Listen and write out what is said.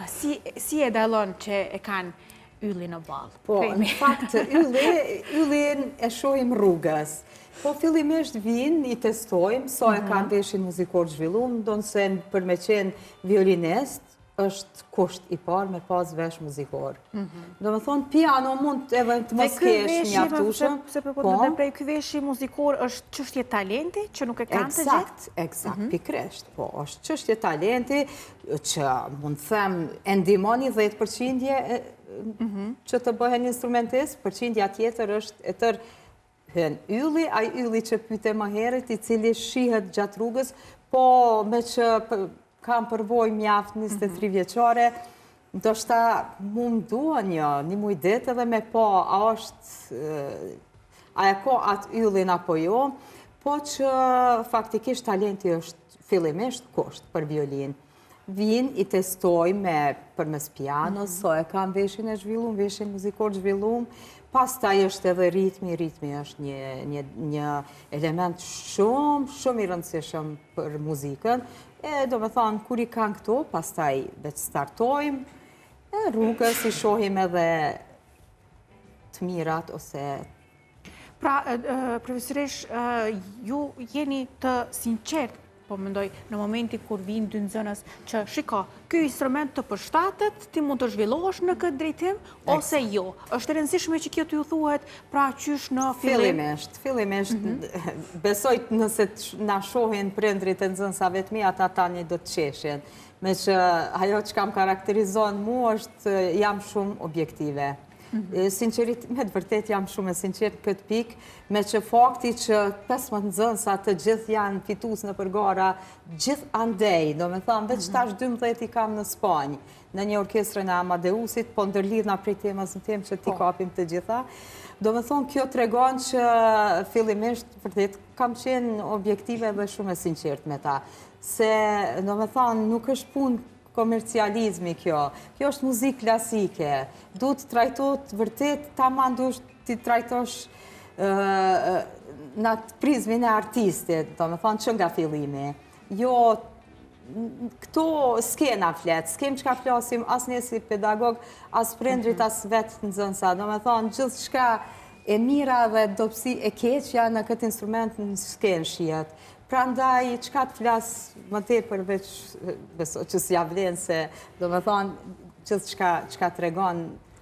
Si, si e dallon që e kanë yllin në ballë? Po, në fakt, ylli, yllin e shohim rrugës. Po, fillimisht vijnë, i testojmë, sa e mhm. kanë veshin muzikor të zhvillum, ndonëse për me qenë violinist, është kusht i parë me pas vesh muzikor. Mhm. Domethonë, piano mund edhe të mos kesh mjaftushëm. Se për po të po. prej, ky veshi muzikor është çështje talenti, që nuk e kanë të gjithë? Eksakt, eksakt, mhm. pikërisht, po, është çështje talenti, që mund të them, e ndihmon një 10 përqindje mhm. që të bëhen instrumentist, përqindja tjetër është e tërë Hyn ylli, ai ylli që pyte më herët, i cili shihet gjatë rrugës, po meqë kam përvojë mjaft 23 mhm. vjeçare, ndoshta mu më duhen një, një muj ditë edhe me pa, a është, a e ka atë yllin apo jo, po që faktikisht talenti është fillimisht kusht për violinë. Vijnë, i testojmë me përmes pianos, mm -hmm. sa e kam veshin e zhvillum, veshin muzikor zhvillum, pastaj është edhe ritmi, ritmi është një, një, një element shumë, shumë i rëndësishëm për muzikën, e domethanë, kur i kanë këto, pastaj veç startojmë, e rrugës i shohim edhe të mirat ose Pra, profesoreshë, ju jeni të sinqertë, po mendoj, në momentin kur vijnë dy nxënës që shiko, ky instrument të përshtatet, ti mund të zhvillohesh në këtë drejtim, ose jo. Është e rëndësishme që kjo t'ju thuhet, pra qysh në fillim? Fillimisht, fillimisht, mhm. besoj nëse na shohin prindrit e nxënësave të mi, ata tani do të qeshin. Meqë ajo çka më karakterizon mu është jam shumë objektive. Mhm. Sinqerit, me të vërtet jam shumë e sinqert në këtë pikë, meqë fakti që 15 nxënësa të gjithë janë fitus nëpër gara, gjithandej, domethanë, veç mhm. tash 12 i kam në Spanjë, në një orkestrën e Amadeusit, po ndërlidhna prej temës në temë që t'i po. kapim të gjitha. Domethonë, kjo tregon që fillimisht, vërtet, kam qenë objektive dhe shumë e sinqert me ta. Se, domethonë, nuk është punë komercializmi kjo. Kjo është muzikë klasike. Duhet të trajtohet vërtet, taman duhet t'i trajtosh në atë prizmin e artistit, domethonë që nga fillimi. Jo, këto skena flet, s'kem çka flasim as ne si pedagog, as prindrit, mhm. as vetë nxënësa. Domethonë, gjithçka e mira dhe dobësi e keqja në këtë instrument në skenë shihet. Prandaj, çka të flas më tepër veç, besoj që s'ja vlen se, domethonë, gjithçka çka tregon.